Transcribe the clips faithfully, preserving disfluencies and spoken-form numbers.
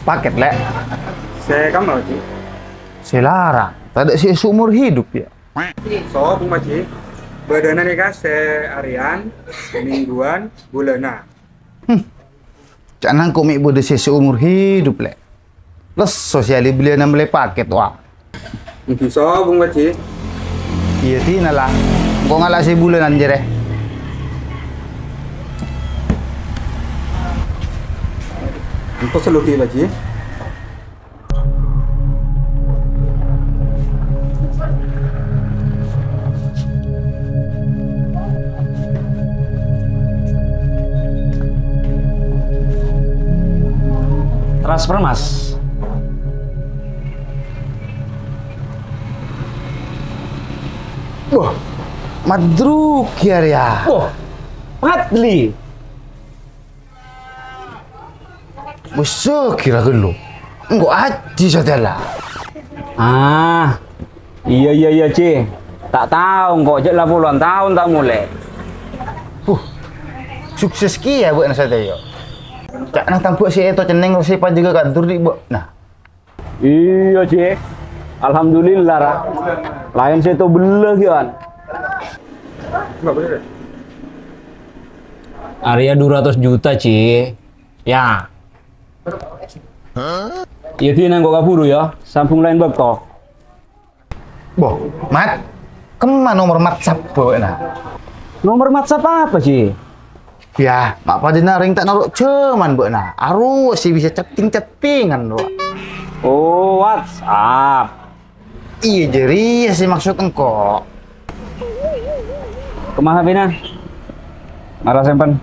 Paket, Lè'. Sè kamma, Ji? Sè larang. Tadâ' sè seumur hidup, yâ. So, Bung Maji. Bâdâna nèka sè arèyan, mingguan, bulâna. Hmm. Ca'na engko' mè' bâdâ sè seumur hidup, Lè'. Lesso sè alè-belliyâna mellè paket, wa. Bisa, Bung Maji. Iyâ, dinala. Engko' ngala' sè bulânan, jârèya. Engko' sè loghi, Maji. Transfer, Mas. Wah, madruk ya, ya. Wah, Fadli. Wes kira ghâllu. Engko' ajji satèya la. Ah, iyâ, iyâ, iyâ, Ci. Ta' tao engko' jâ' la polowan taon ta' molè. Huh, sukses kèya bâ'na satèya. Ca'na tambâ sè èto cenneng rè sè pajâgâ kantor dhi' bâ'na. Iyâ, Ci. Alhamdulillah, ra. Laèn sè èto bellâ kèyan. Arèya du ratos juta, Ci. Yâ. Yâ, dinah engko' kabhuru, yâ. Sambung laèn bâkto. Boh, Mat. Kemma nomer WhatsApp bâ'na? Nomer WhatsApp apa, Ci? Yâ, ma' padâna rèng ta' noro' jhâman bâ'na. Arowa sè bisa chatting-chattingan, rowa. Oh, WhatsApp. Iyâ, jârèya sè maksod engko'. Kemma HP-na? Mara sèmpen.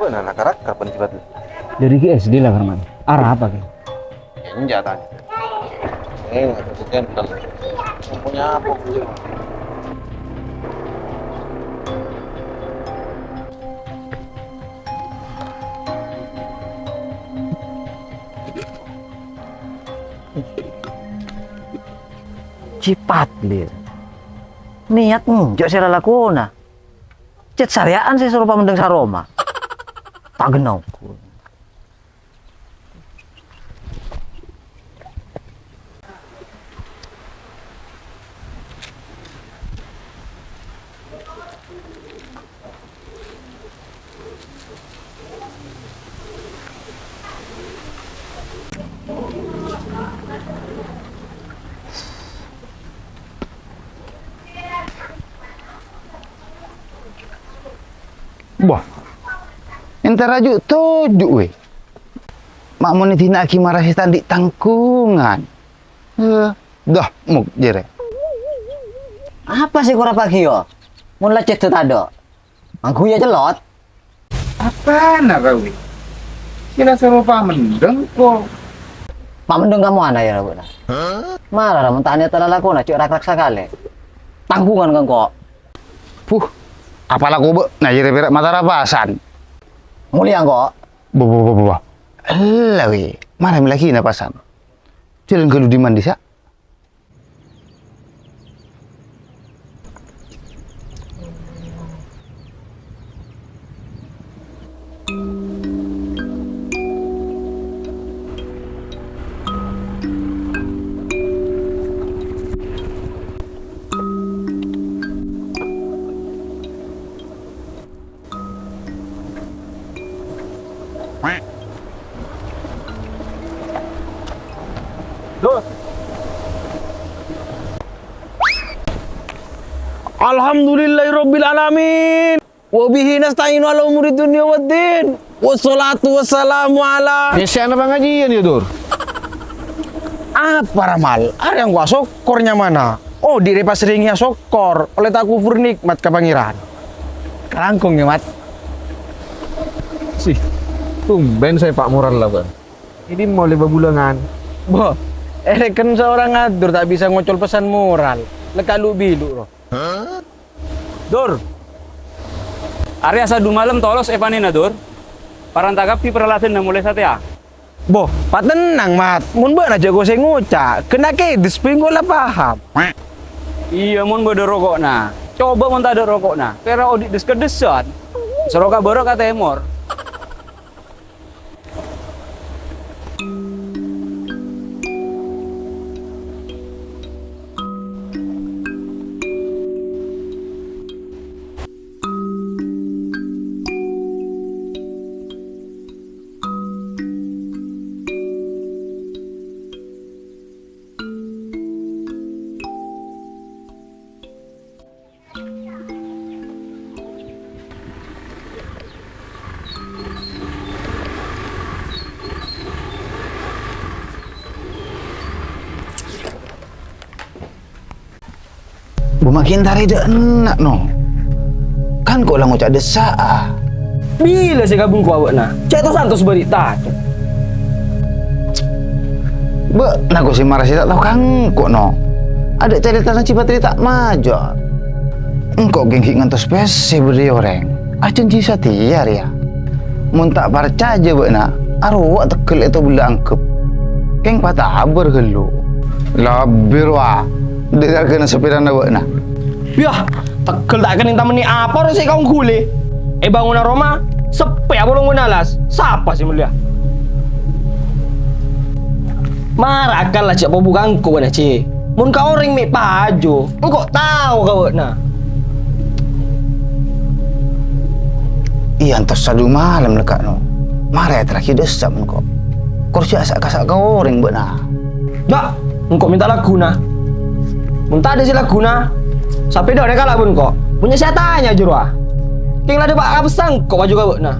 Wah, nah, nah, karak, kapan sifat? Dâri G S D la, Karman. Arapa, Ki? Enjâ', Tan. Eh, nggak ada bukan, Tan. Punya apa, punya? Cipat, Lir. Niat enjâ' sè lalakona. Cèt sarèya'an sè soro pamendeng saroma. Paghenna ongghu. Bâh, èntar aju' toju', wè. Ma' mon èdina'aghi mara sè ta' andi' tangghungan. Eh, dah, mok, jârèya. Apa sè korapaghi, yo? Mon la cèdhâ tadâ'. Angghuy ya celot. Apana, Rawi? Sila soro pamendeng, ko. Pamendeng kamu ana ya, Rawi. Mara, ra mentane ta' lalakona, cek rak-rak sakale. Tanggungan kan, ko. Puh, apala ko, Be? Nah, jere pera' mata rapasan. Mulia, ko. Bo, bo, bo, bo, bo. Ella, wi. Mara, mi lagi na pasan. Jalan galu di mandi, sa? Alhamdulillahirabbil alamin. Wa bihi nasta'inu ala umuri dunya waddin. Wassalatu wassalamu ala. Ngessè'ana pangajian ya, Dur? Apa, Ramal? Arèya engko' asokkor nyamana. Oh, dire pas ringnya sokkor, oleh ta' kufur nikmat ka Pangeran. Kalangkong ya, Mat. Sih, tumben saya Pak Moral lah, Bang. Ini mau lima bulangan. Boh, ereken seorang ngadur tak bisa ngocol pesan moral. Leka lu bilu, roh. Dur. Arèya sadu malem tolos èpanèna, Dur. Paranta kabbhi paraladanna molaè satèya. Bo, patennang, Mat. Mon bâ'na jhâ' kosè ngoca', ghâna kèdis bi' engko' la paham. Iyâ, mon bâdâ roko'na. Coba mon tadâ' roko'na, pèra' odi' des-keddesan. Soro ka bârâ' ka tèmor. Bu, makin tarè dâ' enna', no. Kan ko' la ngoca' dessa', ah. Bilâ sè kabungko abâ'na? Cè' to santos bâri' taco. Bâ'na ko' sè mara sè ta' tao ka engko', no. Adâ' carètana cè' patè ta' majâr. Engko' ghi' ngantos pèssè bâdâ orèng ajhânjhi satèya rèya. Mon ta' parcajâ bâ'na, arowa tegghel è tobella angghep. Kèng patabâr ghâllu. Labbhi rowa, dâri arghâna sapèrana bâ'na. Yah, tegghel ta' kennèng tamennè apa rowa sè èkaongghullè. È bângona roma, seppè apolong bân alas. Sapa sè mellèya? Mara akalla jhâ' pobu ka engko' bâ'na, Ji. Mon ka orèng mè' paju, engko' tao ka bâ'na. Iyâ, èntos sadu malem la ka'no. Mara èterraghi dessa' mon ko'. Kor jhâ' sa'-kasa' ka orèng bâ'na. Jhâ', engko' mènta lagghuna. Mon tadâ' sè lagghuna, sapèdana èkala' bân ko'. Bânnya' sè atanya jârowa. Kèng la dâpa' ka pèssè engko' paju ka bâ'na.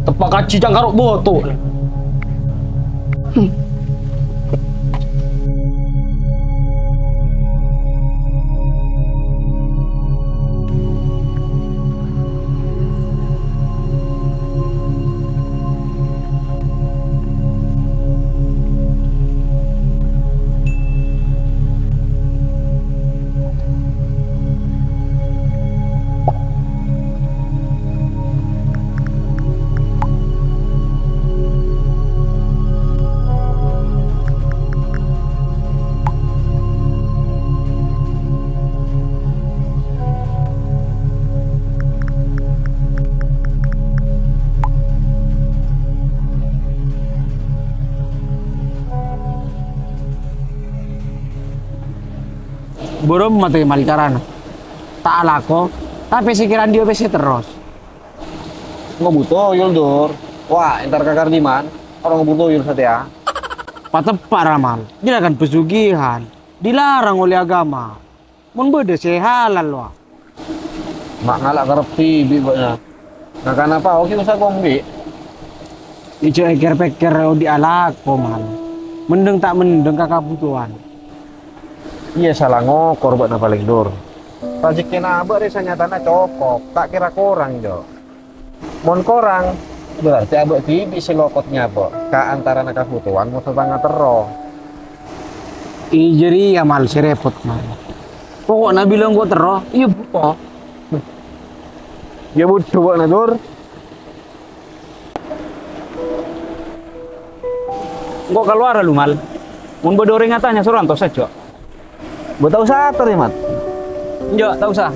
Teppa' kajhi cangkaro' boto. Bârâmma tè mal carana. Ta' alako, tapè sè kèra andi' pèssè terros. Ngobu toyol, Dur. Wah, entar ka Kardiman, orèng ngobu toyol satèya. Pateppa' ra, Mal. Jârèya kan pesugihan. Dilarang oleh agama. Mon bâdâ sè halal, wa. Ma' ngala' karep dhibi' bâ'na. Nah, kanapa ogi usa kombi? Ijâ èkèr-pèkèr odi' alako, Mal. Mendheng ta' mendheng ka kabhutowan. Iyâ, sala ngokor bâ'na palèng, Dur. Rajhekkèna abâ' rè sanyatana cokop, ta' kèra korang, Jo. Mon korang, berarti abâ' dhibi' sè lokot nyabâ' ka antarana kabhutowan mon tatangghâ terro. Iyâ, jârèya, Mal, sè rèpot, Mal. Poko'na bilâ engko' terro, iyâ bhuto. Iyâ bhuto bâ'na, Dur. Engko' kalowara lu, Mal. Mon bâdâ orèng atanya, soro antos sajjhâ. Bâ' ta' osa ator, yâ, Mat? Enjâ', ta' osa.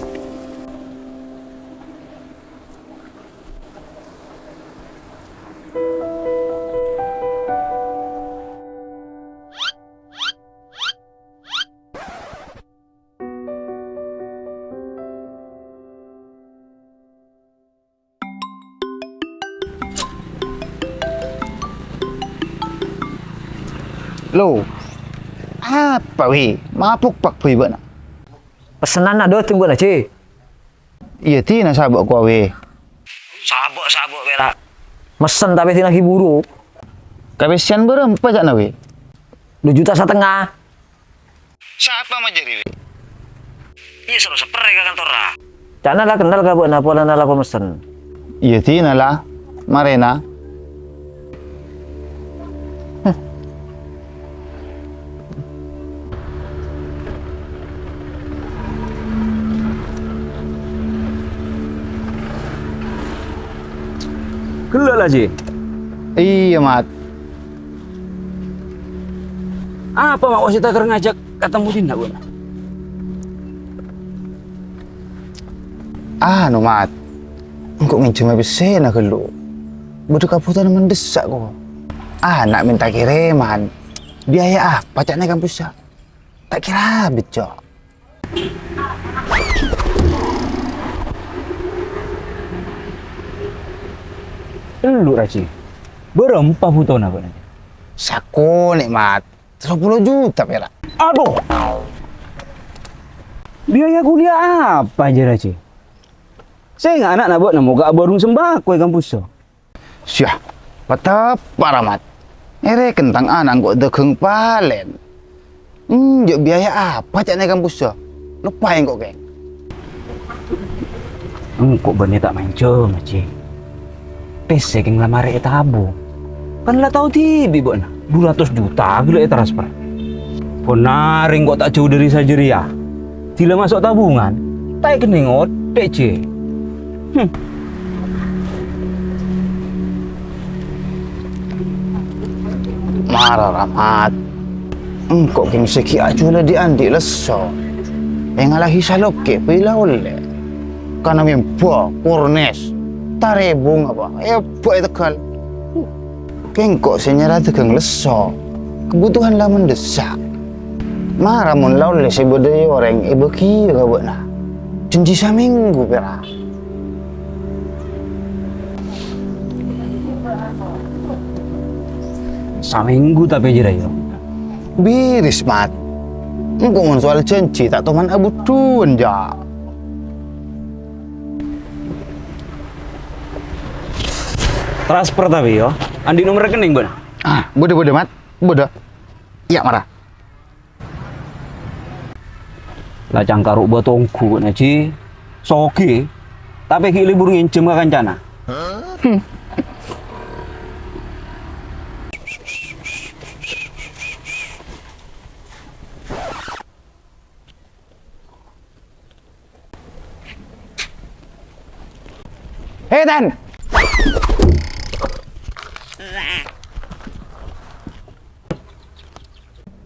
Lo, apa, wi? Mabuk pak bui bâ'na? Pesenanna dâteng bâ'na, Ji. Iyâ, dina sabâ' kowa, wi. Sabâ'-sabâ' pèra'. Mesen tapè dina ghi' buru. Kapèssèyan bârâmpa ca'na, wi? Du juta satengnga. Sapa majâri, wi? Iyâ, soro saperrè ka kantorra. Ca'na la kennal ka bâ'na polana la pamesen. Iyâ, dina la, marèna. Ghellâ' la, Ji? Iyâ, Mat. Apa ma' wasètta kèra ngajhâk katemmo dinna', Bun? Anu, Mat. Engko' ngènjhâmâ pèssèna ghâllu. Bâdâ kabhutowan mandessa', ko. Ana' mènta kèrèman. Biaya apa ca'na è kampussa? Ta' kèra abit, Cok. Ellu, Raji. Bârâmpa bhutona bâ'na? Sakonè', Mat. Tello polo juta pèra'. Adu! Biaya kuliah apa jâ, Raji? Sènga' ana'na bâ'na mogâ bârung sembako è kampussa. Syah, pateppa' ra, Mat. Èrèken tang ana' engko' dâghâng palèn. Enjâ' biaya apa ca'na è kampussa? Loppaè engko', kèng. Engko' bânnè ta' manjhâm, Ji. Pèssè kèng la marè ètabung. Kan la tao dhibi' bâ'na, du ratos juta ghellâ' ètransfer. Ponarè engko' ta' jâu dâri sajârèya. Dila maso' tabungan, ta' èkennèng oḍi', Ji. Hmm. Mara, Rahmat. Engko' kèng sè ghi' ajhuwâlâ dhi'-andhi' lesso. Èngalahi salokè' pèla ollè. Kana mèmba, kornes, tarèbung apa, èbâ è teggâl. Kèng engko' sè nyara dâghâng lesso. Kabhutowan la mandessa'. Mara mon la ollè sè bâdâ è orèng èbâgiyâ ka bâ'na. Jhânjhi samènggu pèra'. Samènggu tapè jârèya. Bâris, Mat. Engko' mon soal jhânjhi ta' toman abhudhuwân, jâ. Transfer tapè, yâ. Andi' nomer rekening, bâ'na? Ah, bâdâ, bâdâ, Mat. Bâdâ. Iyâ, mara. La cangkaro' bâto ongghu, Ji. Soghi, tapè ghi' lebur ngènjhâm ka kancana. Hmm. Hei, Tan!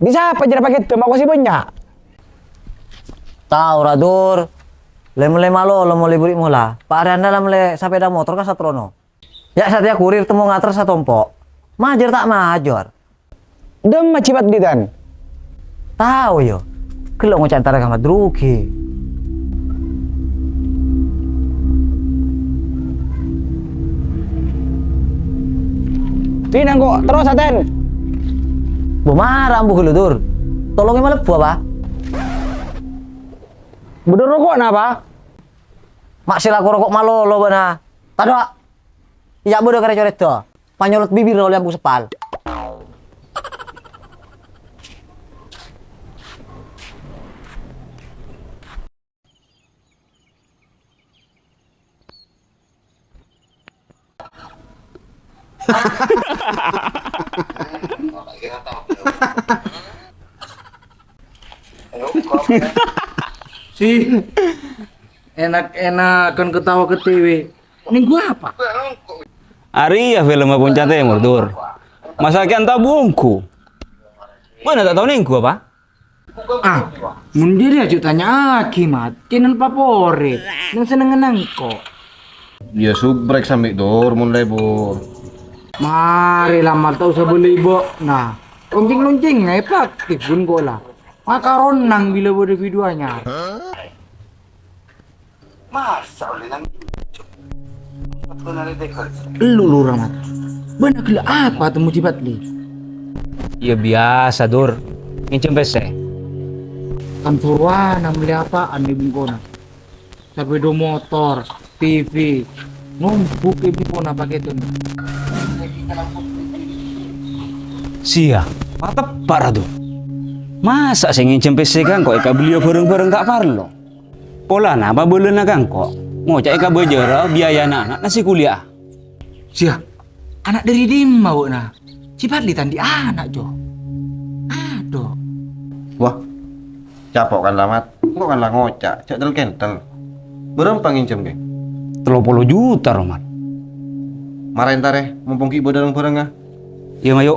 Bisa apa jârâ pakèt ma' kosè bânnya'? Tao ra, Dur. Lem-lem malolo molè buri' mola. Pa' arèyanna la mellè sapèda motor ka Satrono. Ya' satèya kurir temmo ngater satompo'. Majâr ta' majâr. Dâmma jipat ditan. Tao, yâ. Ghellâ' ngoca' antara ka madrugi. Tinangko, terros, Aten. Bu mara ambu ghâllu, Dur. Tolongè malebbu, apa? Bâdâ roko'na, apa? Ma' sè lako roko' malolo, bâ'na. Tadâ'. Iyâ bâdâ karè corèdda. Panyolot bibirra ollè ambu seppal. Si, enak-enakan ketawa ke T V. Nèngghu apa? Arèya filmma Ponca Tèmor, Dur. Masa' kèya ta' ongghu? Bâ'na ta' tao nèngghu apa? Ah, mon jârèya jhâ' tanya'aghi, Mat. Channel favorit. Neng sennengnganna engko'. Iyâ, subrek sambi, Dur, mon lebur. Marè, Lamal, ta' osa bâli bâ'na. Loncèng-loncèngnga èpraktik ghun engko' la. Makaronang bilâ bâdâ video anyar. Masa' ollè nang Ellu lora, Mat. Bâ'na ghellâ' apa temmo Ji Padli? Iyâ biyasa, Dur. Ngènjhâm pèssè. Kan sorowana mellè apa'an è bengkona. Sapèda motor, T V, nombuk è bengkona pakèdhân. Siya, pateppa' ra, Dur. Masa' sè ngènjhâm pèssè ka engko' èkabelliyâ bhârâng-bhârâng ta' parlo? Polana pabâlâna ka engko', ngoca' èkabâjârâ biayana ana'na sè kuliya'a. Siya, ana' dâri dimma bâ'na? Ji Padli ta' andi' ana', Jo. Adu. Wah, capo' kan la, Mat. Engko' kan la ngoca', jhâ' tel-kentel. Bârâmpa ngènjhâm, Kè? Tello polo juta, ro, Mat. Mara èntarè, mompong ghi' bâdâ reng-bhârângnga. Iyâ, mayu.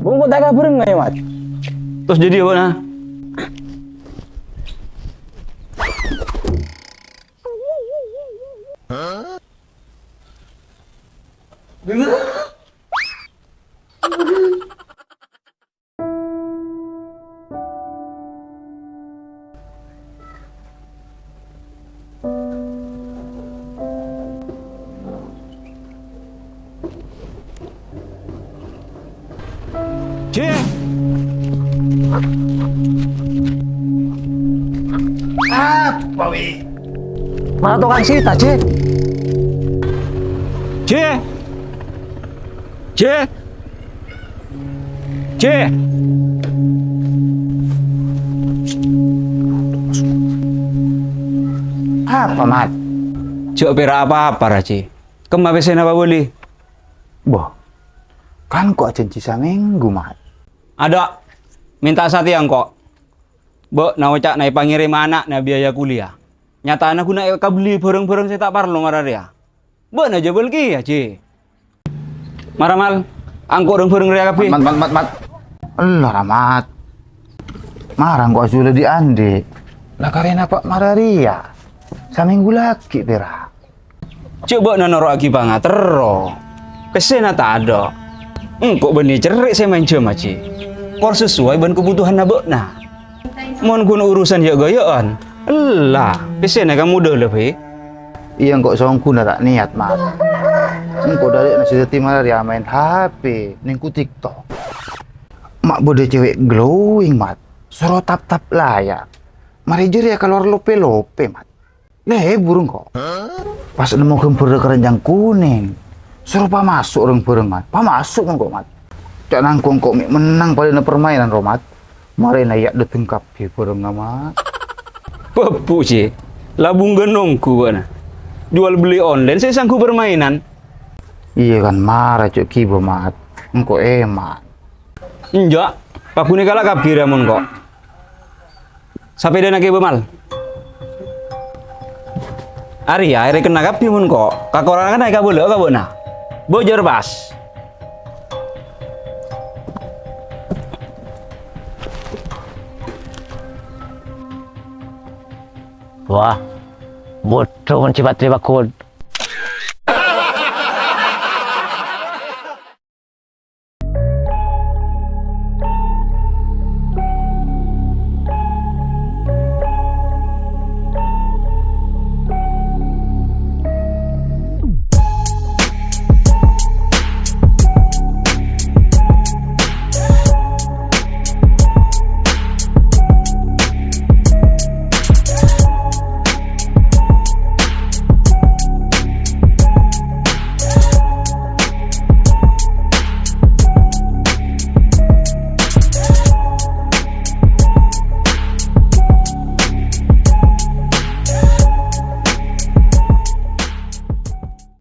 Bungko' ta' kabhâreng, ya, Mat. Terros jadi apa, nah? Ji! Apa, wi? Mara tokang sita, Ji. Ji! Ji! Ji! Apa, Mat? Jhâ' pèra' apa-apa, ra, Ji. Kemma pèssèna pabâli? Boh, kan ko' ajhânjhi samènggu, Mat. Adâ', mènta satèya engko'. Bâ'na oca'na èpangèrèma ana'na biaya kuliah. Nyatana ghuna èkabelli bhârâng-bhârâng sè ta' parlo mara rèya. Bâ'na jhâ' bâl kèya, Ji. Mara, Mal, angko' rang-bhârâng rèya kabbhi. Mat, Mat, Mat, Mat, Mat. Ella, ra, Mat. Mara engko' ajhulâ dhi'-andhi'. La karèna pa' mara rèya. Samènggu laghi' pèra'. Jhâ' bâ'na noro'aghi pangaterro. Pèssèna tadâ'. Engko' bânnè cerrè' sè maèn jhâmma, Ji. Kor sesuai bân kabhutowanna bâ'na. Mon ghun urusan ya'-ghâyâ'ân, ella, pèssèna èkamodâlâ bhâi. Iyâ, engko' songghuna ta' niyat, Mat. Engko' dâlina sè dhâddhi mara rèya maèn H P, nèngghu TikTok. Ma' bâdâ cèwèk glowing, Mat. Soro tap-tap laya'. Marè jârèya kalowar lopè-lopè, Mat. Lebur engko'. Pas nemmo ghâmbhârrâ keranjang konèng. Soro pamaso' rang-bhârângan. Pamaso' engko', Mat. Ca' nangko engko' mè' mennang padâna permainan, ro, Mat. Marèna ya' dâteng kabbhi bhârângnga, Mat. Bâbu, Ji. La bungghân nongghu bâ'na. Jual beli online sè sangghu permainan. Iyâ, kan mara jhâ' ghibâ, Mat. Engko' èman. Enjâ', paghunè kala' kabbhi rèya mon engko'. Sapèdâna kèbâ, Mal. Arèya èrèkenna kabbhi mon engko'. Kakoranganna èkabâlâ'â ka bâ'na. Bojor pas. Wah, bhuto mon cè' patè pakon.